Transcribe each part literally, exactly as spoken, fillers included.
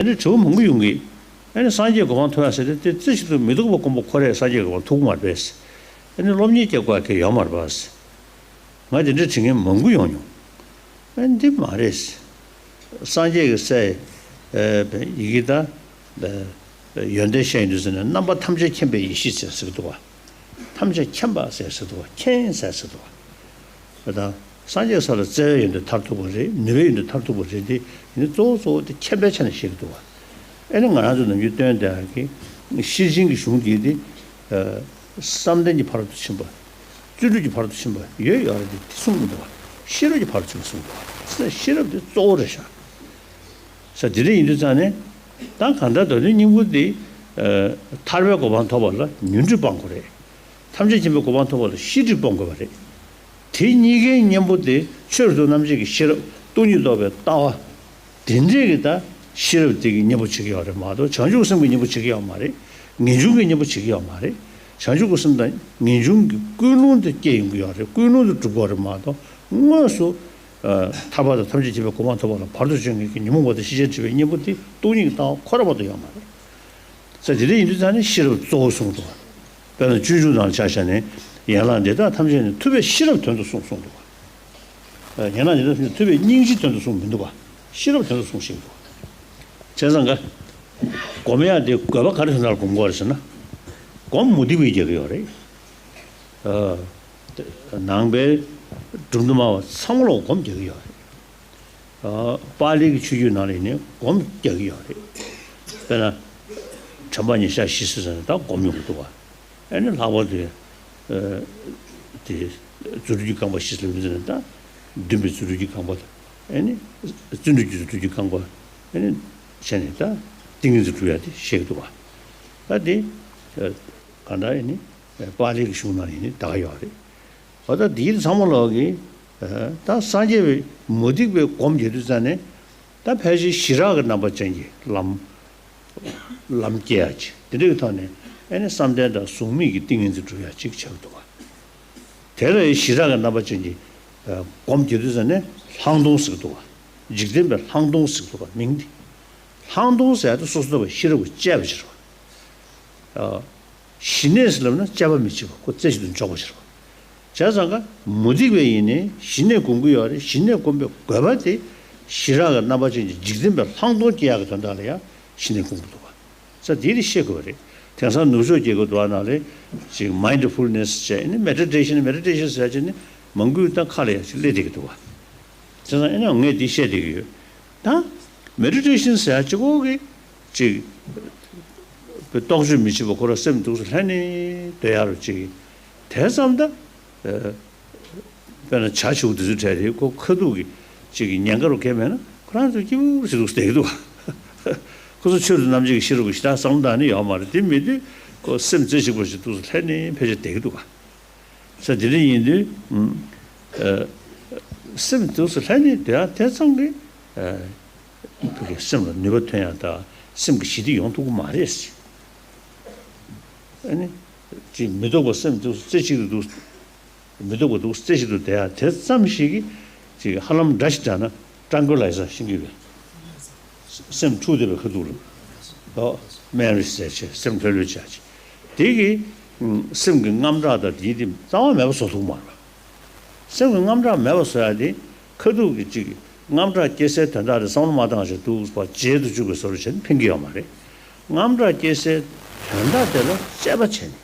དེ་འདྲའི་དྲི་བ་མང་པོ་ཡོང་གི། ཨ་ནི་སངས་རྒྱས་གོ་འཕང་ཐོབ་ཡ་ཟེར་ཏེ་དེ་རྩེ་གཅིག་ཏུ་མི་ཐུབ་པ་དཀོན་པོ་ཁོ་རས་སངས་རྒྱས་གོ་འཕང་ཐོབ་ཀྱི་མ་རེད་པས། ཨ་ནི་སློབ་གཉེར་རྒྱག་དགོས་ཡ་གལ་ཡོད་མ་རེད་པས། ང་དེ་འདྲའི་དྲི་ངན་མང་པོ་ཡོང་མྱོང་། ཨ་ནི་འདི་མ་རེད། སངས་རྒྱས་ཀྱི་སའི་ཡི་གེ་ད་ཡོན་ཏན་བཤད་ཡོང་དུས་ཟེར་ན་རྣམ་པ་ཐམས་ཅད་མཁྱེན་པའི་ཡེ་ཤེས་ཟེར་ཟེར་གི་འདུག་བ། ཐམས་ཅད་མཁྱེན་པ་ཟེར་ཟེར་འདུག་བ། མཁྱེན་ཟེར་ཟེར་འདུག་བ། དང་། སངས་རྒྱས་ས་ལ་བརྩེ་བའི་ཡོན་ཏན་མཐར་ཐུག་པ་རེད། ནུས་པའི་ཡོན་ཏན་མཐར་ཐུག་པ་རེད་དེ། ཡིན་ན་གཙོ་བོ་གཙོ་བོ་དེ་མཁྱེན་པའི་ཆ་ནས་བཤད་ཀྱི་འདུག་བ། ཨེ་ནི་ང་རང་ཚོ་ནམ་རྒྱུན་སྟོན་བསྡད་ཀྱི་ཤེར་ཕྱིན་གྱི་གཞུང་འདི་དེ། བསམ་གཏན་གྱི་ཕ་རོལ་ཏུ་ཕྱིན་པ། བརྩོན་འགྲུས་ཀྱི་ཕ་རོལ་ཏུ་ཕྱིན་པ་ཡོད་ཡོད་རེད་དེ་དེ་གསུངས་མི་འདུག་བ། ཤེས་རབ་ཀྱི་ཕ་རོལ་ཏུ་ཕྱིན་པ་གསུངས་འདུག་བ། ཤེས་རབ་དེ་གཙོ་བོ་རེད་ཤག་ས་དེ་འདྲ་ཡིན་དུས་ཙང་ནས། ད་གང་ལྟར་ད་དུང་སྙིང་པོ་དེ། ཐར་པའི་གོ་འཕང་ཐོབ་པ་ལ་ཉོན་སྒྲིབ་སྤང་དགོས་རེད། ཐམས་ཅད་མཁྱེན་པའི་གོ་འཕང་ཐོབ་པ་ལ་ཤེས་སྒྲིབ་སྤོང་དགོས་པ་རེད། དེ་གཉིས་ཀའི་གཉེན་པོ་དེ་ཆོས་རབ་ཏུ་རྣམ་འབྱེད་ཀྱི་ཤེས་རབ་སྟོང་ཉིད་རྟོགས་པའི་ལྟ་བ། དེ་འདྲས་ཀྱི་ད་ཤེས་རབ་དེ་གི་གཉེན་པོ་བྱེད་ཀྱི་ཡོད་རེད་མ་གཏོགས་བྱང་ཆུབ་སེམས་ཀྱི་གཉེན་པོ་བྱེད་ཀྱི་ཡོད་མ་རེད། ངེས་འབྱུང་གི་གཉེན་པོ་བྱེད་ཀྱི་ཡོད་མ་རེད། བྱང་ཆུབ་ཀྱི་སེམས་དང་ངེས་འབྱུང་གི་ཀུན་སློང་དེ་སྐྱེ་ཡོང་གི་ཡོད་རེད། ཀུན་སློང་དེ་སྒྲུབ་དགོས་རེད་མ་གཏོགས་དངོས་སུ། ཐར་པ་དང་ཐམས་ཅད་མཁྱེན་པའི་གོ་འཕང་ཐོབ་པ་ལ་བར་དུ་གཅོད་མཁན་གྱི་ཉོན་མོངས་པ་དང་ཤེས་བྱའི་སྒྲིབ་པའི་གཉེན་པོ་དེ་སྟོང་ཉིད་ཀྱི་ལྟ་བ་ཁོ་རང་མ་གཏོགས་ཡོད་མ་རེད། ས་དེ་འདྲ་ཡིན་དུས་ཙང་ནས་ཤེས་རབ་གཙོ་བོ་གསུངས་འདུག་དཔེར་ན་སྤྱོད་འཇུག་ནང་ལ་ཆ་བཞག་ནས་ཡན་ལག་འདི་དག་ཐམས་ཅད་ནི་ཐུབ་པས་ཤེས་རབ་དོན་དུ་གསུངས་གསུངས་འདུག་ཡན་ལག་འདི་དག་ཐམས་ཅད་ཐུབ་པས་སྙིང་རྗེའི་དོན་དུ་གསུངས་མི་འདུག་ག་ཤེས་རབ་དོན་དུ་གསུངས་ཤིང་འདུག་བྱས་ཙང་ག་སྒོམ་ཡག་དེ་དགོས་པ་ག་རེ་དོན་དག་ལ་སྒོམ་དགོས་རེད་ཟེར་ན། སྒོམ་མུ་སྟེགས་པས་རྒྱག་གི་ཡོད་རེད། ནང་པའི་སྒྲུབ་འདུན་སྨྲ་བ་ཚང་མ་ལ་སྒོམ་རྒྱག་གི་ཡོད་རེད། པཱ་ལི་གི་ཆོས་བརྒྱུད་ནང་ལ་ཡིན་ནའི་སྒོམ་རྒྱག་གི་ཡོད་རེད། དཔེར་ན། དྲན་པ་ཉེར་བཞག་བཞི་ཟེར་ནས་ད་སྒོམ་ཡོང་གི་འདུག་བ། ཨ་ནི་ལྷག་པར་དུ། དེ། རྫུ་འཕྲུལ་གྱི་རྐང་པ་བཞི་ཟེར་ནས་ད། འདུན་པའི་རྫུ་འཕྲུལ་གྱི་རྐང་པ། ཨ་ནི། བརྩོན་འགྲུས་ཀྱི་རྫུ་འཕྲུལ་གྱི་རྐང་པ། ཨ་ནི། བྱས་ནས་ད། ཏིང་ངེ་འཛིན་སྒྲུབ་ཡ་དེ་བཤད་ཀྱི་འདུག་བ། ད་དེ། གང་ལྟར་ཡིན་ནི། པཱ་ལི་གི་གཞུང་ནང་ཡིན་ནི་ད་ག་ཡོད་རེད། འོ་ད་འདིའི་ཚང་མ་ལོག་གི། ད་སངས་རྒྱས་པའི་མུ་སྟེགས་པའི་སྒོམ་རྒྱག་དུས་ཙང་ནས། ད་ཕལ་ཆེར་ཞི་རགས་ཀྱི་རྣམ་པ་ཅན་གྱི་ལམ། ལམ་སྐྱེ་ཡ་ཅིག་དེ་འདྲ་གི་ཐོག་ནས་ཨེ་ནི་བསམ་གཏན་དང་གཟུགས་མེད་ཀྱི་ཏིང་ངེ་འཛིན་སྒྲུབ་ཡ་ཅིག་ཆགས་འདུག་བ། དེ་ལ་ཞི་རགས་ཀྱི་རྣམ་པ་ཅན་གྱི། སྒོམ་རྒྱག་དུས་ཙང་ནས་ལྷག་མཐོང་ཟེར་གི་འདུག་བ། འཇིག་རྟེན་པའི་ལྷག་མཐོང་ཟེར་གི་འདུག་བ་མིང་འདི། ལྷག་མཐོང་ཟེར་ཡ་དེ་སོ་སོ་སྟོན་པ་ཤེས་རབ་ཀྱི་དཔྱད་པ་ཕྱིར་བ། ཞི་གནས་ཟེར་ལབ་ན་དཔྱད་པ་མི་བྱེད་པ་ཁོ་རྩེ་གཅིག་ཏུ་འཇོག་པ་ཕྱིར་བ། བྱས་ཙང་ཀ་མུ་སྟེགས་པའི་ཡིན་ནའི་ཞི་གནས་སྒོམ་གྱི་ཡོད་རེད། ཞི་གནས་སྒོམ་པའི་དགོས་པ་དེ་ཞི་རགས་ཀྱི་རྣམ་པ་ཅན་གྱི་འཇིག་རྟེན་པའི་ལྷག་མཐོང་སྐྱེ་ཡག་གི་དོན་དག་ལ་ཡང་ཞི་གནས་སྒོམ་གྱི་འདུག་བ། ས་དེ་རེ་ཤེས་དགོས་པ་རེད། དེང་སང་ནུབ་ཕྱོགས་སྐྱེ་དགོས་འདུག་བ་ནང་ལས་ཅིག་མའིན་ཌི་ཕུལ་ནེ་སི་བྱས་ནས་མེ་ཌི་ཊེ་ཤན་མེ་ཌི་ཊེ་ཤན་ཟེར་ཡ་ཅིག་ནི་མང་པོས་ད་ཁ་ལ་ཡ་ཅིག་སླེབས་བསྡད་ཀྱི་འདུག་བ། བྱས་ཙང་ཨེ་ནས་ངས་འདི་བཤད་བསྡད་ཀྱི་ཡོད། ད་མེ་ཌི་ཊེ་ཤན་ཟེར་ཡ་གཅིག་པོ་གི་ཅིག་རྟོག་དཔྱོད་མི་བྱེད་པ་ཁོ་རང་སེམས་འདུག་སེ་ལྷན་ནེ་སྡོད་ཡ་རུ་ཅིག་དེ་ཙམ་ད། དཔེར་ན་བྱ་བྱིའུ་དེ་ཚོའི་གྲས་དེ་ཁོ་ཁ་ཐུག་གི་ཅིག་གི་ཉེན་ཁ་རུ་འགེལ་མེད་ན་ཁོ་རང་ཚོ་སྐྱིད་པོ་ཞིག་འདུག་སེ་བསྡད་ཀྱི་འདུག་ཁོ་ཚོ་ཆོས་དང་རྣམ་འབྱེད་ཀྱི་ཤེས་རབ་ཀྱི་ཞེ་དྲག་བསམ་བློ་བཏང་ནི་ཡོད་མ་རེད། དེ་མེད་དུས་ཁོ་སེམས་རྩེ་གཅིག་པ་ཞིག་འདུག་སེ་ལྷན་ནེ་ཕལ་ཆེར་བསྡད་ཀྱི་འདུག་ག་ས་དེ་འདྲ་ཡིན་དུས། སེམས་འདུག་སེ་ལྷན་ནེ་སྡོད་ཡ་དེ་ཙམ་གྱིས། བོད་ཀྱི་སེམས་ལ་ནུས་པ་ཐོན་ཡ་དང་སེམས་ཀྱི་ཞི་བདེ་ཡོང་ཐུབ་ཀྱི་མ་རེད། ཨ་ནི། ཅིག་མི་ལྡོག་པ་སེམས་འདུག་སེ་རྩེ་གཅིག་ཏུ་འདུག་མི་ལྡོག་པ་འདུག་སེ་རྩེ་གཅིག་ཏུ་བསྡད་ཡ་དེ་ཙམ་ཞིག་གིས་ཅིག་ཧ་ལམ་འདྲ་ཞིག་འདྲ་ན་ཊྲན་ཀུ་ལའི་ཛར་ཤེས་ཀྱི་ཡོད། སེམས་འཁྲུག་བསྡད་པའི་ཁ་ཐུག་ལ། ཨོ། སྨན་རེ་ཟས་བྱས་སེམས་ལྷོད་ལྷོད་བྱས་བྱས། དེ་གིས་སེམས་ཀྱི་དངངས་སྐྲག་དང་དེའི་དེ་རྩ་བ་མེད་པ་བཟོ་ཐུབ་མ་རེད། སེམས་ཀྱི་དངངས་སྐྲག་མེད་པ་བཟོ་ཡ་དེ་ཁ་ཐུག་གི་ཅིག་དངངས་སྐྲག་སྐྱེ་སའི་དོན་དག་དེ་བསམ་བློ་མ་བཏང་བྱས་འདུག་པ་བརྗེད་དུ་བཅུག་པའི་བཟོ་འདྲ་བྱས་ནས་ཕན་གྱི་ཡོད་མ་རེད། དངངས་སྐྲག་སྐྱེ་སའི་དོན་དག་དེ་ལ་དཔྱད་པ་བྱས་ནས།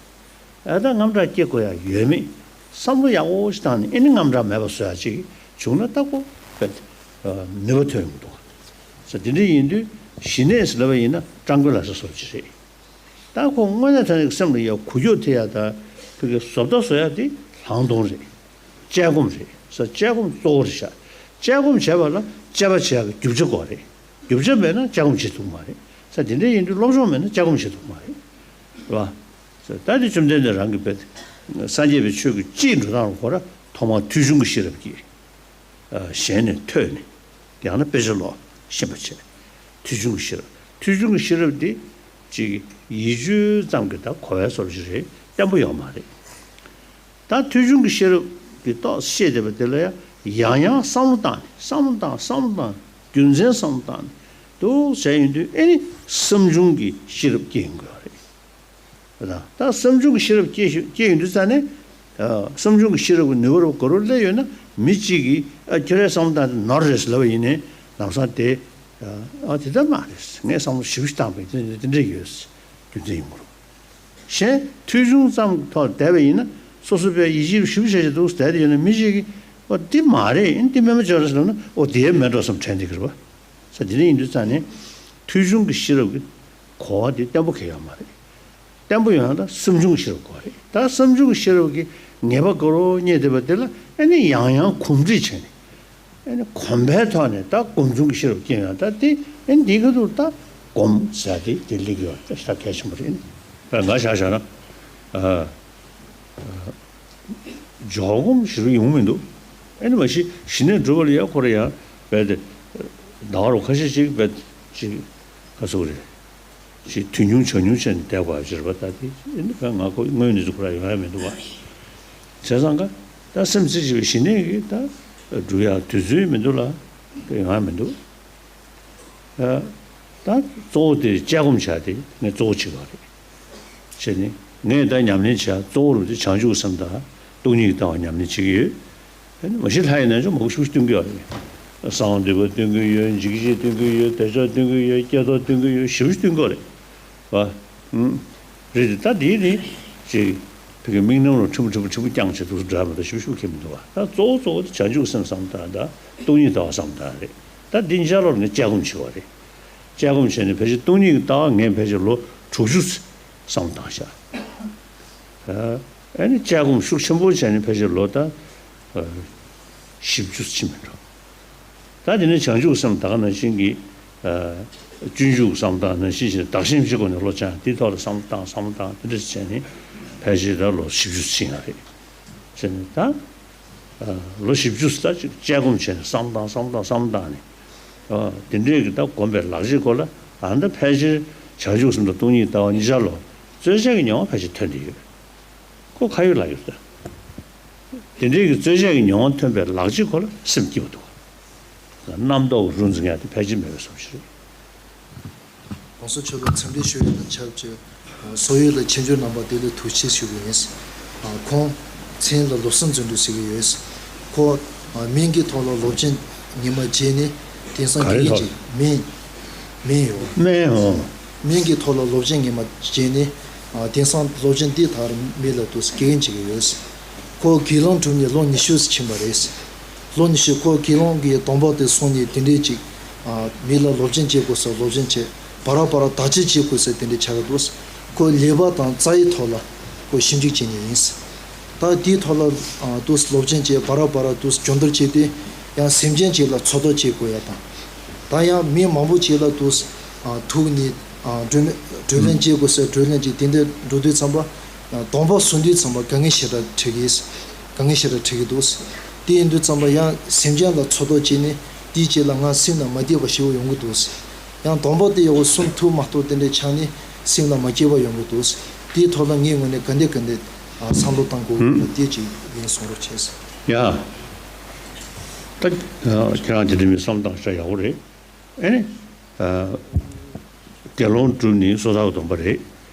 ཨ་ད་དངངས་སྐྲག་སྐྱེ་དགོས་ཡ་ཡོད་མེད་བསམ་བློ་ཡག་པོ་ཞིག་བཏང་ནས་ཨེ་ནི་དངངས་སྐྲག་མེད་པ་བཟོ་ཡ་ཅིག་བྱུང་ན་ལྟ་སྐོར་དཔེ་ནུས་པ་ཐོན་ཡོང་གི་འདུག་ག་ས་དེ་འདྲ་ཡིན་དུས་ཞི་གནས་ཟེར་ལབ་པ་ཡིན་ན་ཊྲན་ཀུ་ལའི་ཛར་བཟོ་འདྲ་ཅིག་རེད། ད་ཁོ་དངོས་གནས་དྲང་གནས་ཀྱི་སེམས་ལ་ཡ་འགུལ་སྐྱོད་ཐེབས་ཡ་དང་ཕ་གི་བཟོ་ལྟ་བཟོ་ཡ་དེ་ལྷག་མཐོང་རེད། དཔྱད་སྒོམ་རེད། ས་དཔྱད་སྒོམ་གཙོ་བོ་རེད་ཤག་དཔྱད་སྒོམ་བྱས་པ་ལ་དཔྱད་པ་བྱེད་ཡ་གི་རྒྱུ་ཆ་དགོས་རེད། རྒྱུ་ཆ་མེད་ན་དཔྱད་སྒོམ་བྱེད་ཐུབ་ཀྱི་མ་རེད། ས་དེ་འདྲ་ཡིན་དུས་སློབ་སྦྱོང་མེད་ན་དཔྱད་སྒོམ་བྱེད་ཐུབ་ཀྱི་མ་རེད། རེད་བ། ས་ད་དེ་བཅོམ་ལྡན་འདས་རང་གི་དཔེ་སངས་རྒྱས་པའི་ཆོས་ཀྱི་སྤྱིའི་འགྲོ་སྟངས་ལ་གོ་ར་ཐོག་མར་ཐོས་བྱུང་གི་ཤེས་རབ་ཀྱིས། གཞན་ནས་ཐོས་ནས་ཡང་ན་དཔེ་ཆ་ཀློག་ཤེས་པ་བྱས། ཐོས་བྱུང་གི་ཤེས་རབ་ཐོས་བྱུང་གི་ཤེས་རབ་འདི་ཅིག་ཡིད་དཔྱོད་ཙམ་གྱིས་ད་གོ་བའི་བཟོ་འདྲ་ཅིག་རེད། བརྟན་པོ་ཡོད་མ་རེད། ད་ཐོས་བྱུང་གི་ཤེས་རབ་ཀྱི་ཏོག་ཙམ་ཤེས་བསྡད་པ་དེ་ལ་ཡང་ཡང་ཡང་བསམ་བློ་བཏང་ནས་བསམ་བློ་བཏང་བསམ་བློ་བཏང་རྒྱུ་མཚན་བསམ་བློ་བཏང་ནས་ འདུག་བྱས་ཡོང་དུས་ཨེ་ནི་བསམ་བྱུང་གི་ཤེས་རབ་སྐྱེ་ཡོང་གི་ཡོད་རེད། ད་བསམ་བྱུང་གི་ཤེས་རབ་སྐྱེ་ཤེས་སྐྱེ་ཡོང་དུས་ཙང་ནས། ཨ། བསམ་བྱུང་གི་ཤེས་རབ་ཀྱི་ནུས་པ་རུ་ག་རུ་སླེབས་ཡོད་ན། མི་གཅིག་གིས། ཨ། ཁྱོད་རའི་བསམ་བློ་བཏང་དེ་ནོར་རེད་ཟེར་ལབ་པ་ཡིན་ནའི་ལམ་སང་དེ། ཨ། དེ་ལྟར་མ་རེད། ངས་བསམ་བློ་ཞིབ་ཞིབ་བཏང་པས་དེ་དེ་འདྲ་ཡོད། རྒྱུ་མཚན་ཡིན་དགོས་རུང་། གཞན་ཐོས་བྱུང་ཙམ་ཐོག་བསྡད་པ་ཡིན་ན། སོ་སོ་པའི་ཡིད་ཆེས་ཞིབ་ཞིབ་བྱས་བྱས་འདུག་བསྡད་དེ་ཡོད་ན། མི་ཞིག་གིས་ཨོ་འདི་མ་རེད། ཨེ་འདི་སྨན་མ་བྱོས་ར་ཟེར་ལབ་ན། ཨོ་དེ་ཡང་སྨན་གྲོགས་སམ་དྲན་བསྡད་ཀྱི་རེད་པ། ས་དེ་འདྲ་ཡིན་དུས་ཙང་ནས་ཐོས་བྱུང་གི་ཤེས་རབ་ཀྱི་གོ་བ་དེ་བརྟན་པོ་གང་ཡང་མ་རེད། བརྟན་པོ་ཡོང་ཡག་ལ་བསམ་བྱུང་གི་ཤེས་རབ་དགོས་རེད། ད་བསམ་བྱུང་གི་ཤེས་རབ་ཀྱི་ངེས་པ་ག་རུ་རྙེད་བསྡད་པ་དེ་ལ་ཨེ་ནི་ཡང་ཡང་གོམས་འདྲིས་བྱས་ནས། ཨེ་ནི་གོམས་པའི་ཐོག་ནས་ད་སྒོམ་བྱུང་གི་ཤེས་རབ་སྐྱེ་ཡོང་ཡག་ད་དེ་ཨེ་ནི་འདི་ག་དུས་ད་སྒོམ་ཟེར་དེ་དེ་སླེབས་ཡོད་ད་ཞེ་དྲག་གལ་ཆེན་པོ་རེད། ཨེ་ནི་ང་ཆ་བཞག་ན། ཨ། འཇོག་སྒོམ་ཞེ་པོ་ཡོང་མི་འདུག་ཨེ་ནི་མ་གཞི་ཞི་གནས་སྒྲུབ་པ་ལ་ཡ་ཁོ་ར་ཡ་རྦད་དེ། ཟླ་བ་རུ་ཁ་ཤས་ཅིག་རྦད་ཅིག་ག་ཚོད་རེད། ཅིག་དུས་ཉུང་ཆ་ཉུང་བྱས་ནས་བསྡད་དགོས་ཡ་ཅིག་རེད་པ། ད་དེ་ཨེ་ནི་ང་ཁོ་དངོས་གནས་ཚུལ་ཁོ་ར་ཡོང་ཡ་མི་འདུག་བ། བྱས་ཙང་ཀ་ད་སེམས་རྩེ་གཅིག་པའི་ཞི་གནས་ཀྱི་ད་སྒྲུབ་ཡ་དུས་ཚོད་མི་འདུག་ལ། ཡོང་ཡ་མི་འདུག་ད་གཙོ་བོ་དེ་དཔྱད་སྒོམ་བྱ་དེ་ངས་གཙོ་བོ་བྱེད་པ་རེད། བྱས་ནས་ངས་ད་ཉམས་ལེན་བྱ་གཙོ་བོ་རུ་དེ་བྱང་ཆུབ་སེམས་དང་སྟོང་ཉིད་ཀྱི་ལྟ་བ་ཉམས་ལེན་བྱེད་ཀྱི་ཡོད། མ་གཞི་ལྷ་ཡི་རྣལ་འབྱོར་མང་པོ་ཞིག་སྟོན་གྱི་ཡོད་རེད། གསང་བ་འདུས་པ་སྟོན་གྱི་ཡོད། འཇིགས་བྱེད་སྟོན་གྱི་ཡོད། བདེ་མཆོག་སྟོན་གྱི་ཡོད། ཀྱེ་རྡོར་སྟོན་གྱི་ཡོད། ཞེ་པོ་ཞིག་སྟོན་གྱི་ཡོད་རེད་པ། ཨུམ། རེད་དེ་ད་དེའི་རིགས་ཅིག་བོད་ཀྱི་དམིགས་རྣམ་རུ་ཕྲན་བུ་ཕྲན་བུ་ཕྲན་བུ་རྐྱང་བྱེད་འདུག་འདྲ་མི་འདུག་ཞིབ་ཞིབ་ཁྱེར་མི་འདུག་བ། ད་གཙོ་བོ་གཙོ་བོ་དེ་བྱང་ཆུབ་སེམས་བསམ་སྟངས་དང་སྟོང་ཉིད་ལྟ་བ་བསམ་སྟངས་རེད། ད་འདི་འཇའ་ལོར་ངས་དཔྱད་སྒོམ་བྱེད་པ་རེད། དཔྱད་སྒོམ་བྱས་ནས་ཕལ་ཆེར་སྟོང་ཉིད་ཀྱི་ལྟ་བ་ངས་ཕལ་ཆེར་ལོ་དྲུག་ཅུ་བསམ་བཏང་ཤག་ཨ་ནི་དཔྱད་སྒོམ་ཤུགས་ཆེན་པོ་བྱས་ནས་ཕལ་ཆེར་ལོ་ད་བཞི་བཅུ་ཕྱིན་མི་འགྲོ། ད་དེ་ནས་བྱང་ཆུབ་སེམས་ད་ག་ནང་བཞིན་གྱི་སྤྱོད་འཇུག་བསམ་སྟངས་ནང་བཞིན་བྱས་བདག་གཞན་གཅིག་པོ་ནས་བློ་སྦྱང་དེའི་ཐོག་ལ་བསམ་སྟངས་བསམ་སྟངས་དེ་འདྲ་བྱས་ནས་ཕལ་ཆེར་ད་ལོ་བཞི་བཅུ་ཕྱིན་ཡོད་རེད། བྱས་ནས་ད་ལོ་བཞི་བཅུ་ད་ཅིག་དཔྱད་སྒོམ་བྱས་ནས་བསམ་སྟངས་བསམ་སྟངས་བསམ་སྟངས་ནས་དེ་འདྲས་ཀྱི་ད་སྒོམ་པའི་ལག་རྗེས་སྐོར་ལ་ཨ་ད་ཕལ་ཆེར་བྱང་ཆུབ་སེམས་དང་སྟོང་ཉིད་ལྟ་བ་གཉིས་ཆར་ལོ་རྩོལ་བཅས་ཀྱི་མྱོང་བ་ཕལ་ཆེར་ཐོན་བསྡད་ཡོད། ཁོ་ཁ་ཡོད་ལག་ཡོད་ཟེར། དེ་འདྲའི་གི་རྩོལ་བཅས་ཀྱི་མྱོང་བ་ཐོན་པའི་ལག་རྗེས་ཁོ་ལ་སེམས་སྐྱིད་པོ་འདུག་རྣམ་རྟོག་རུ་འཛིན་ཡ་དེ་ཕལ་ཆེར་མེད་པའི་བཟོ་ཞིག་རེད། ༸གོང་ས་མཆོག་ལ་འཚམས་འདྲི་ཞུ་ཡ་དང་ཆབས་ཅིག །བཟོ་བོ་ལ་ཆེ་མཆོག་རྣམ་པ་བདེ་ལེགས་ཐུགས་རྗེ་ཆེ་ཞུ་གི་ཡིན། ཁོང་མཚན་ལ་བློ་བཟང་བརྩོན་འགྲུས་ཟེར་གི་ཡོད། ཁོ་སྨན་གྱི་ཐོག་ལ་སློབ་ཚན་ཉི་མ་བརྒྱད་ནས་དེང་སང་དགེ་རྒན་ཅིག་སྨན། སྨན་ཡོད། སྨན་འོ། སྨན་གྱི་ཐོག་ལ་སློབ་ཚན་ཉི་མ་བརྒྱད་ནས་དེང་སང་སློབ་ཚན་འདི་དག་མི་ལ་དུ་དགེ་རྒན་བྱེད་ཀྱི་ཡོད། ཁོ་དགེ་སློང་གྲུབ་ནས་ལོ་ཉི་ཤུ་ཕྱིན་པ་རེད། ལོ་ཉི་ཤུ་ཁོ་དགེ་སློང་གི་སྡོམ་པ་དེ་སོང་ནས་དེ་འདྲས་ཅིག་མི་ལ་སློབ་ཚན་བྱེད་དགོས་ས་སློབ་ཚན་བྱེད། བར་བར་བར་བར་བརྟག་དཔྱད་བྱེད་དགོས་ས་དེ་འདྲས་ཆགས་ཀྱི་འདུག །ཁོ་ལས་པ་དང་རྩ་བའི་ཐོག་ལ་ཁོ་ཞིབ་འཇུག་བྱེད་མཁན་ཡིན། ད་དེའི་ཐོག་ལ་དུ་སློབ་ཚན་བྱེད་བར་བར་བར་དུ་སྦྱོང་བརྡར་བྱས་ཏེ་ཡང་སེམས་ཅན་ཅིག་ལ་འཚོ་ཐབས་བྱེད་དགོས་ཡ་དང་། ད་ཡང་མི་མང་པོ་ཅིག་ལ་དུ་ཐུག་ནས་བགྲོ་གླེང་བྱེད་དགོས་ས་བགྲོ་གླེང་བྱེད་དེ་འདྲས་འགྲོ་དུས་ཙམ་པ། སྡོམ་པ་སོང་དུས་ཙམ་པ་དཀའ་ངལ་ཞེ་དྲག་འཕྲད་ཀྱི། དཀའ་ངལ་ཞེ་དྲག་འཕྲད་ཀྱི་འདུག །དེ་ཡིན་དུས་ཙམ་པ་ཡང་སེམས་ཅན་ལ་འཚོ་ཐབས་བྱས་ནས་དེའི་རྗེས་ལ་ང་སེམས་ལ་མ་བདེ་བ་ཞེ་པོ་ཡོང་གི་འདུག །ཡང་སྡོམ་པ་དེ་ཡག་པོ་སྲུང་ཐུབ་མ་ཐུབ་དེ་འདྲས་ཆགས་ནས་སེམས་ལ་མ་སྐྱིད་པ་ཡོང་གི་འདུག །དེའི་ཐོག་ལ་ངའི་ངོས་ནས་ག་འདྲས་ག་འདྲས་བསམ་བློ་བཏང་དགོས་ཡོད་ན་དེ་ཅིག་ཡིན་གསུང་རོགས་བྱས། ཡ། ད་ཁྱེད་རང་དེ་འདྲ་མིན་བསམ་བཏང་ཤ་ཡག་པོ་རེད། ཨེ་ནི། དགེ་སློང་གྲུབ་ནི་སོ་ཐར་སྡོམ་པ་རེད།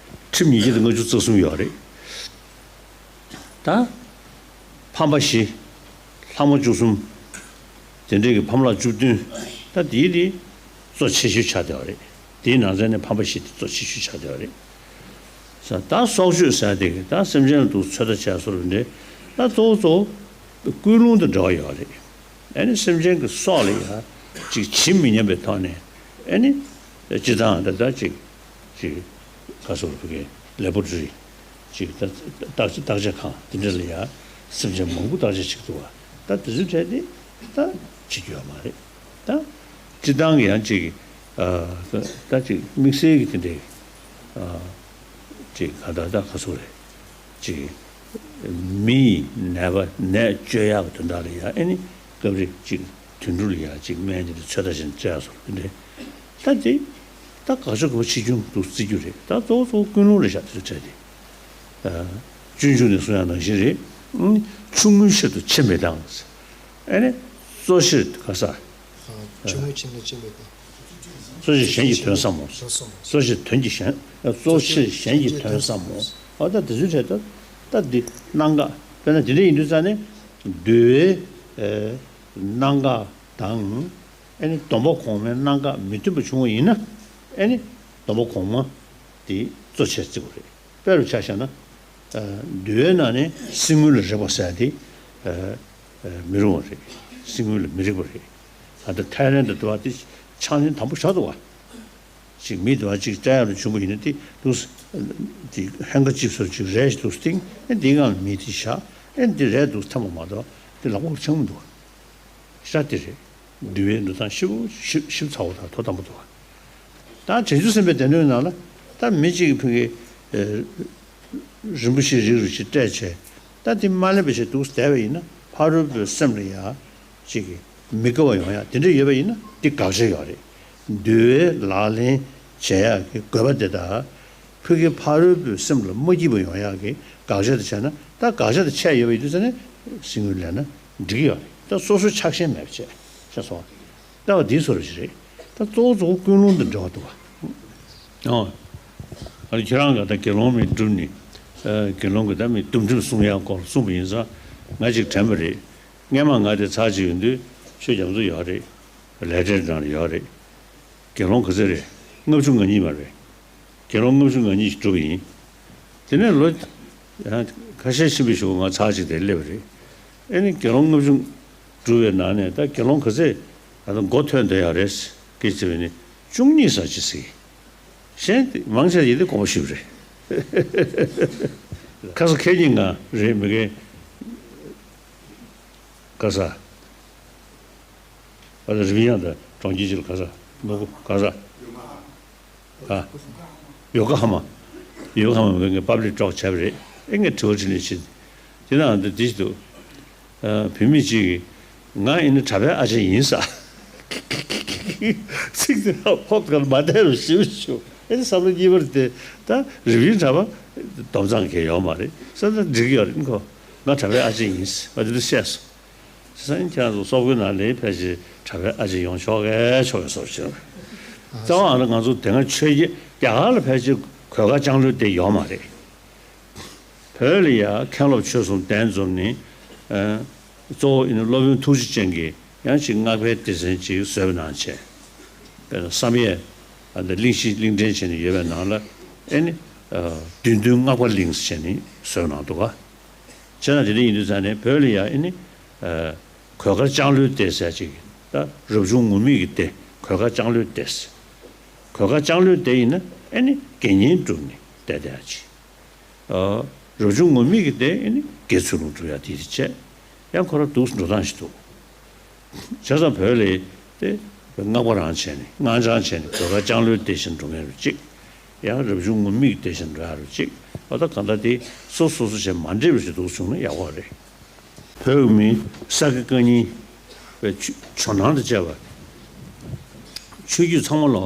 ཁྲིམས་ཉིས་བརྒྱ་དང་ལྔ་བཅུ་རྩ་གསུམ་ཡོད་རེད། ད། ཕམ་པ་བཞི། ལྷག་མ་བཅུ་གསུམ། དེ་འདྲས་ཀྱི་ཕམ་ལྷག་བཅུ་བདུན། ད་དེའི་དེ་གཙོ་ཆེ་ཤོས་ཆགས་བསྡད་པ་རེད། དེའི་ནང་ཚན་ནས་ཕམ་པ་བཞི་དེ་གཙོ་ཆེ་ཤོས་ཆགས་བསྡད་པ་རེད། ས་ད་སྲོག་གཅོད་ཟེར་དེ་གི་ད་སེམས་ཅན་ལ་དུ་ཚོད་ལྟ་བྱས་སོ་རུ་འདྲེ། ད་གཙོ་བོ་གཙོ་བོ་ཀུན་སློང་དང་འབྲེལ་བ་ཡོད་རེད། ཨེ་ནི་སེམས་ཅན་གྱི་སྲོག་ལ་ཡ་ཅིག་ཇི་མི་སྙམ་པའི་ཐོག་ནས་ཨེ་ནི་སྤྱི་བཏང་ད་ལྟ་ཅིག་ཅིག་ག་སོར་བུ་གའི་ལེ་བོ་ཊི་རི་ཅིག་ད་བརྟག་བརྟག་དཔྱད་ཁང་དེ་འདྲ་ལ་ཡ་སེམས་ཅན་མང་པོ་བརྟག་དཔྱད་བྱེད་ཀྱི་འདུག་བ། ད་དེ་ཚོའི་གྲས་དེ་ད་བྱེད་རྒྱུ་ཡོད་མ་རེད། ད་སྤྱི་བཏང་གི་ཡང་ཅིག་ཨ་ད་ཅིག་དམིགས་བསལ་གྱི་དེ་འདྲའི་ཨ་ཅིག་ག་ད་ད་ག་སོ་རེད། ཅིག་མི་ཡི་ནད་པ་ནད་བཅོས་ཡག་གི་དོན་དག་ལ་ཡ་ཨེ་ནི་སྐབས་རེ་ཅིག་དུད་འགྲོ་ལ་ཡ་ཅིག་སྨན་དེ་འདྲ་ཚོད་ལྟ་བྱས་ནས་བཙལ་ཡག་སོགས་དེ་འདྲ། ད་དེ་ད་དགག་བྱ་དགོས་པ་ཆེ་ཆུང་དུ་བརྩི་རྒྱུ་རེད། ད་གཙོ་བོ་གཙོ་བོ་ཀུན་སློང་རེད་ཤག་དེ་ཚོ་འཕྲད་དེ། ཨ་སྤྱོད་འཇུག་ནས་གསུང་ཡག་ནང་བཞིན་རེད། ཨང་ཆུང་ངུའི་ཕྱིར་དུ་ཆེ་མི་བཏང་། ཨེ་ནི་གཙོ་ཆེར་ག་ས། ཨ་ཆུང་ངུའི་ཕྱིར་དུ་ཆེ་མི་བཏང་། གཙོ་ཆེར་གཞན་གྱི་དོན་བསམ་མོ། གཙོ་ཆེར་དོན་གྱི་གཞན། གཙོ་ཆེར་གཞན་གྱི་དོན་བསམ་མོ། འོ་ད་དེ་ཚོའི་གྲས་ད་ད་འདི་གནང་ག་དཔེར་ན་དེ་འདྲ་ཡིན་དུས་ཙང་ནས་འདུལ་བའི་གནང་ག་དང་། ཨེ་ནི་སྡོམ་པ་གོང་མའི་གནང་ག་མི་མཐུན་པ་བྱུང་བ་ཡིན་ན། ཨེ་ནི་སྡོམ་པ་གོང་མ་དེ་གཙོ་ཆེར་བརྩི་དགོས་རེད། དཔེ་རུ་ཆ་བཞག་ན། འདུལ་བའི་ནང་ནས་སྲིད་དངུལ་ལ་རེག་པ་ཟེར་ཡ་དེ་མི་རུང་བ་རེད། སྲིད་དངུལ་ལ་མི་རེག་པ་རེད། ད་ལྟ་ཐའི་ལན་དུ་འདུལ་བ་དེ་ཕྱག་ལེན་དམ་པོ་བཞག་འདུག་བ། ཅིག་མི་འདུལ་བ་ཅིག་བསྟན་ཡག་ལ་བྱུང་བ་ཡིན་ན་དེ་འདུག་དེ་ཧན་ག་ཅིབ་སོར་ཅིག་རས་ཤིག་འདུག་སྟེང་ཨེ་འདི་སྒང་ལ་མི་དེ་བཞག་ཨེ་འདི་རས་འདུག་ཐམ་པ་མ་གཏོགས་དེ་ལག་པ་འཆང་མི་འདུག་བ། ཤ་དེ་རེད། འདུལ་བའི་འདུལ་སྟངས་ཞིབ་ཞིབ་ཞིབ་ཚགས་པོ་དང་ཐོག་དམ་པོ་འདུག་བ། ད་བྱང་ཆུབ་སེམས་དཔའི་སྡེ་སྣོད་ནང་ལ་ད་མི་གཅིག་གིས་ཕ་གི་རིན་པོ་ཆེའི་རིགས་རུ་ཞིག་སྤྲད་བྱས། ད་དེ་མ་ལེན་པ་ཞིག་འདུག་བསྡད་པ་ཡིན་ན་ཕ་རོལ་པོའི་སེམས་ལ་ཡ་ཅིག་གི་མི་དགའ་བ་ཡོང་ཡ་དེ་འདྲ་ཡོད་པ་ཡིན་ན་དེ་དགག་བྱ་ཡོད་རེད། འདུལ་བའི་ལག་ལེན་བྱེད་ཡག་གི་དགོས་པ་དེ་དག་ཕ་གི་ཕ་རོལ་པོའི་སེམས་ལ་མ་སྐྱིད་པ་ཡོང་ཡག་གི་དགག་བྱ་དེ་བྱས་ན་ད་དགག་བྱ་དེ་ཆད་ཡོད་པ་ཡིན་དུས་ཙང་ནས་སྲིད་དངུལ་ལེན་ན་འགྲིག་གི་ཡོད་རེད། ད་སོ་སོའི་ཆགས་ཞེན་མེད་པ་བྱས་བྱས་སོང་བ། ལྟ་བ་འདིའི་བཟོ་འདྲ་ཞིག་རེད། ད་གཙོ་བོ་གཙོ་བོ་ཀུན་སློང་དང་འབྲེལ་བ་འདུག་བ། ཨོ། ཨ་ནི་ཁྱེད་རང་ག་ད་དགེ་སློང་མི་སྒྲུབ་ནི། ཨ། དགེ་སློང་གི་ད་མི་སྡོམ་ཁྲིམས་སྲུང་ཡག་སྐོར་གསུངས་པ་ཡིན་ཙང་ང་ཅིག་དྲན་པ་རེད། སྔས་མ་ང་དེ་ཚར་གཅིག་ཡོང་དུས་ཆོས་རྒྱ་མཚོ་ཡོད་རེད། ལས་འབྲས་ནང་ལ་ཡོད་རེད། དགེ་སློང་ག་ཚོད་རེད། ལྔ་བཅུ་ང་གཉིས་མ་རེད། དགེ་སློང་ལྔ་བཅུ་ང་གཉིས་ཤིག་བསྒྲུབས་པ་ཡིན། དེ་ནས་ལོ་ཡང་ཁ་ཤས་ཕྱིན་པའི་གཞུག་ང་ཚར་གཅིག་དེར་སླེབས་པ་རེད། ཨེ་ནི་དགེ་སློང་ལྔ་བཅུ་བསྒྲུབས་པའི་ནང་ནས་ད་དགེ་སློང་ག་ཚོད་ད་ལྟ་མགོ་ཐོན་བསྡད་ཡོད་རེད་ཟེར་གི་བྱས་པ་ཡིན་ན་བཅུ་གཉིས་ཙམ་ཅིག་ཟེར། གཞན་དེ་མང་ཆེ་ཡིན་དེ་དགོངས་པ་ཞུས་པ་རེད། ཁ་ས་ཁེ་ཉིན་ང་རེད་མི་ཁེ། ཁ་ས། ཨ་ད་རི་བི་ཡང་ད་གྲོང་ཁྱེར་ཅིག་ལ་ག་ས་ནོར་བུ་ག་ས། ཨ། ཡོ་ཀ་ཧ་མ། ཡོ་ཀ་ཧ་མ་ངས་པབ་ལིག་ཊོག་བྱས་པ་རེད། ཨེ་ངས་དྲི་བ་དྲིས་ནས་ཕྱིན། དེ་ན་འདི་འདི་ཞིག་འདུག་ཨ། བུད་མེད་ཅིག་གིས་ང་ཨེ་ནི་གྲྭ་པའི་ཨ་ཅེ་ཡིན་ཟེར། ཚིག་དེ་ཧོབ་གར་མ་བསྡད་རུ་ཞིབ་ཞུ། ཨེ་ནི་བསམ་བློ་གཉིས་པར་དེ་ད་རི་བོའི་གྲྭ་པ་སྡོམ་ཚང་གས་ཡོད་མ་རེད་ཟེར་ན་འགྲིག་གི་ཡོད་རེད་ཁོ། ང་གྲྭ་པའི་ཨ་ཅེ་ཡིན་ཟེར་བ་དེ་འདྲ་བཤད་སོང་། བྱས་ཙང་ཁྱེད་རང་ཚོ་སོག་པོའི་ནང་ལ་ཕལ་ཆེར་གྲྭ་པའི་ཨ་ཅེ་ཡོང་ཆོག་གས་ཆོག་གས་བཟོ་བྱས། རྩ་བ་ཨ་ནི་ང་ཚོ་དེ་སྔ་ཆོས་རྒྱལ་རྒྱ་གར་ལ་ཕལ་ཆེར་གོས་དཀར་ལྕང་ལོའི་སྡེ་ཡོད་མ་རེད། བོད་ལ་ཡ་མཁན་སློབ་ཆོས་གསུམ་གདན་འཛོམས་ནི། ཨ། གཙོ་བོ་ཨ་ནི་སློབ་དཔོན་ཐུགས་རྗེ་ཅན་གྱིས་ཡང་ཅིག་སྔགས་པའི་སྡེ་ཚན་ཅིག་བཟོས་པ་ནང་བྱས། དཔེར་ན་བསམ་ཡས་ཨ་ནི་གླིང་བཞི་གླིང་ཕྲན་བྱས་ནས་ཡོད་པའི་ནང་ལ་ཨེ་ནི། ཨ། བདུད་འདུལ་སྔགས་པ་གླིང་བྱས་ནས་བཟོས་གནང་འདུག་ག་བྱས་ན་དེ་འདྲ་ཡིན་དུས་ཙང་ནས་བོད་ལ་ཡང་ཨེ་ནི། ཨ། གོས་དཀར་ལྕང་ལོའི་སྡེ་ཟེར་ཅིག་ད་རབ་བྱུང་ངུར་སྨྲིག་གི་སྡེ་གོས་དཀར་ལྕང་ལོའི་སྡེ། གོས་དཀར་ལྕང་ལོའི་སྡེ་ཡིན་ན་ཨེ་ནི་དགེ་བསྙེན་སྒྲུབ་ནས་བསྡད་བསྡད་ཡ་ཅིག་ཨ། རབ་བྱུང་ངུར་སྨྲིག་གི་སྡེ་ཨེ་ནི་དགེ་ཚུལ་སློང་སྒྲུབ་ཡ་དེ་དེ་བྱས། ཡང་ཁོ་རང་འདུག་འགྲོ་སྟངས་ཤིག་འདུག་བྱས་ཙང་བོད་ལ་དེ་སྔགས་པ་རང་བྱས་ནས་སྔགས་འཆང་བྱས་ནས་གོས་དཀར་ལྕང་ལོའི་སྡེ་བཞིན་འགྲོ་མཁན་རུ་གཅིག་ཡང་རབ་བྱུང་ངུར་སྨྲིག་སྡེ་བཞིན་འགྲོ་ཡ་རུ་གཅིག་འོ་ད་གང་ལྟར་དེ་སོ་སོ་སོ་བྱས་མ་འདྲེས་པ་ཞིག་འདུག་བྱུང་ན་ཡག་པོ་རེད། བོད་མི་ས་དགེ་བཀའ་རྙིང་བའི་ཆོས་ཇོ་ནང་དུ་བཅར་བ། ཆོས་བརྒྱུད་ཚང་མ་ལོ།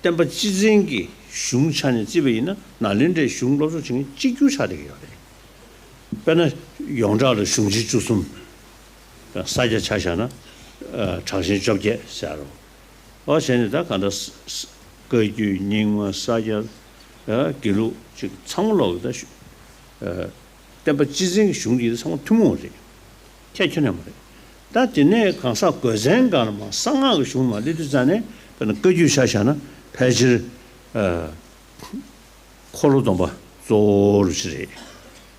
བསྟན་པ་སྤྱི་བཙན་གྱི་གཞུང་ཆ་ནས་བརྩིས་པ་ཡིན་ན་ནཱ་ལེནྡྲའི་གཞུང་སློབ་སྦྱོང་བྱེད་མཁན་གཅིག་གྱུར་ཆགས་བསྡད་ཀྱི་ཡོད་རེད། དཔེར་ན་ཡོངས་གྲགས་ལ་གཞུང་ཆེན་བཅུ་གསུམ། ས་སྐྱ་ཆ་བཞག་ན་གྲགས་ཆེན་བཅོ་བརྒྱད་ཟེར་རོ། འོ་བྱས་ནས་ད་གང་ལྟར་བཀའ་བརྒྱུད་རྙིང་མ་ས་སྐྱ། དགེ་ལུགས་ཅིག་ཚང་མ་ལོག་གི་ད། བསྟན་པ་སྤྱི་བཙན་གྱི་གཞུང་འདི་ཚང་མ་ཐུན་མོང་རེད། ཁྱད་ཁྱོན་ནས་མ་རེད། ད་དེ་ནས་གང་ཟག་དགོས་མཚན་སྒང་ལ་མ་གསང་སྔགས་ཀྱི་གཞུང་མ་སླེབས་དུས་ཙང་ནས་དཔེར་ན་བཀའ་བརྒྱུད་ཆ་བཞག་ན་ཕལ་ཆེར། ཨ། འཁོར་ལོ་སྡོམ་པ་གཙོ་བོ་རུ་ཅི་རེད།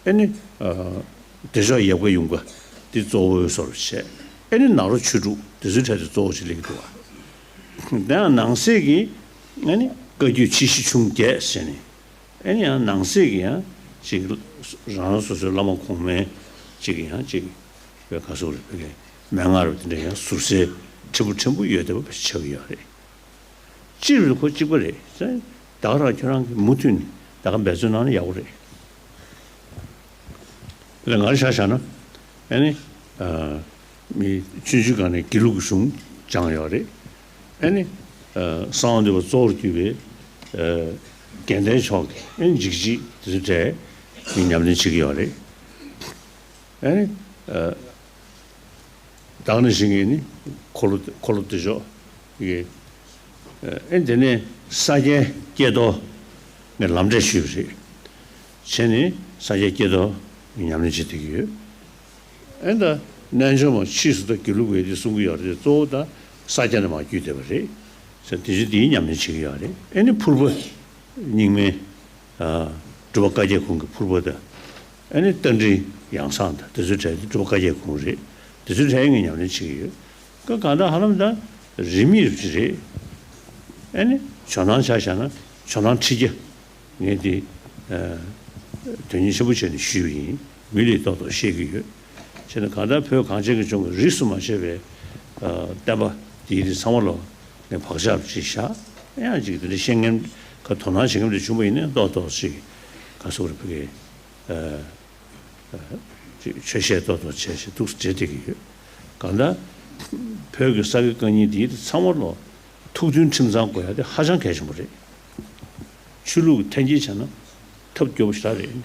ཨེ་ནི། ཨ། བདེ་མཆོག་ཡབ་བཀའ་ཡུམ་བཀའ་འདི་གཙོ་བོའི་བཟོ་རུ་བྱས། ཨེ་ནི་ནཱ་རོ་ཆོས་དྲུག་འདི་ཚོའི་གྲས་དེ་གཙོ་བོ་ཅིག་སླེབས་ཀྱི་འདུག་བ། དེ་ཡང་ནང་གསེས་ཀྱི་ཨེ་ནི་བཀའ་བརྒྱུད་ཆེ་བཞི་ཆུང་བརྒྱད་ཟེར་ནས། ཨེ་ནི་ཡང་ནང་གསེས་ཀྱི་ཡང་ཅིག་རང་རང་སོ་སོའི་བླ་མ་གོང་མའི་ཅིག་ཡང་ཅིག་བའི་ག་སོགས་རེ་བོད་ཀྱི་མན་ངག་རེ་དེ་འདྲ་ཡང་ཟུར་གསལ་ཕྲན་བུ་ཕྲན་བུ་ཡོད་བསྡད་པ་ཆགས་ཀྱི་ཡོད་རེད། སྤྱིར་ཁོ་གཅིག་པ་རེད། ད་ག་རང་ཁྱོད་རང་གིས་མུ་མཐུད་ནས་ད་ག་འབད་བརྩོན་གནང་ན་ཡག་པོ་རེད། ལས་ང་རང་ཆ་བཞག་ན། ཨེ་ནི། ཨ། མི་ཆུང་ཆུང་སྒང་ནས་དགེ་ལུགས་ཀྱི་གཞུང་སྦྱངས་ཡོད་རེད། ཨེ་ནི། ཨ། གསང་བ་འདུས་པ་གཙོ་བོར་གྱུར་པའི། ཨ། དགེ་ལྡན་ཕྱོགས་ཀྱི་ཨེ་ནི་འཇིགས་བྱེད་དེ་ཚོའི་གྲས་མི་ཉམས་ལེན་བྱེད་ཀྱི་ཡོད་རེད། ཨེ་ནི། ཨ། བདག་ནི་ཞིག་གིས་ནི་འཁོར་ལོ་འཁོར་ལོ་བདེ་མཆོག་གི། ཨེ་དེ་ནས་ས་སྐྱའི་སྐྱེས་རྡོར་ངས་ལམ་འབྲས་ཞུས་པ་རེད། བྱས་ནས་ས་སྐྱའི་སྐྱེས་རྡོར་ཉམས་ལེན་བྱེད་བསྡད་ཀྱི་ཡོད། ཨེ་ད་རྣལ་འབྱོར་མ་ཕྱིས་སུ་ད་དགེ་ལུགས་པས་དེ་གསུང་གི་ཡོད་རེད། གཙོ་བོ་ད་ས་སྐྱ་ནས་མར་བརྒྱུད་བསྡད་པ་རེད། ཟེར་དེ་བཞིན་དེའི་ཉམས་ལེན་བྱེད་ཀྱི་ཡོད་རེད། ཨེ་ནི་ཕུར་པ་རྙིང་མའི་ཨ་སྒྲུབ་པ་བཀའ་བརྒྱད་ཁུངས་ཀྱི་ཕུར་པ་དང་། ཨེ་ནི་རྟ་མགྲིན་ཡང་གསང་དང་དེ་ཚོའི་གྲས་དེ་སྒྲུབ་པ་བཀའ་བརྒྱད་ཁུངས་རེད། དེ་ཚོའི་གྲས་ངས་ཉམས་ལེན་བྱེད་ཀྱི་ཡོད། ཀ་གང་ལྟར་ཧ་ལམ་ད་རིས་མེད་རེད། ཨེ་ནི་ཇོ་ནང་ཆ་བཞག་ན་ཇོ་ནང་ཁྲི་བརྒྱ། ངས་འདི་ཨ་དོན་སྙིང་ཆེན་པོ་བྱས་ནས་ཞུས་པ་ཡིན། མི་ལས་ཏོག་ཏོག་བཤད་ཀྱི་ཡོད། བྱས་ན་གང་ལྟར་བོད་གངས་ཅན་གྱི་ལྗོངས་ཀྱི་རིས་སུ་མ་ཆད་པའི་ཨ་བསྟན་པ་འདིའི་རིགས་ཚང་མ་ལོ་ངས་བག་ཆགས་ཅིག་བཞག་ཡང་ཅིག་འདི་འདྲ་བཤད་མཁན་ག་དོ་སྣང་བྱེད་མཁན་དེ་བྱུང་བ་ཡིན་ན་ཏོག་ཏོག་ཅིག་ག་སོག་རེ་ཕ་གི་ཨ་ཅིག་ཆོས་བཤད་ཏོག་ཏོག་བྱས་ཤིག་འདུག་འབྲེལ་བསྡད་ཀྱི་ཡོད། གང་ལྟར་བོད་ཀྱི་ས་དགེ་བཀའ་རྙིང་འདིའི་རིགས་ཚང་མ་ལོ་ཐུགས་མཐུན་ཁྲིམས་གཙང་དགོས་ཡ་དེ་ཧ་ཅང་གལ་ཆེན་པོ་རེད། ཆོས་ལུགས་ཀྱི་འཐེན་འཁྱེར་བྱས་ན་ཐབས་སྐྱོ་པོ་ཞེ་དྲག་རེད།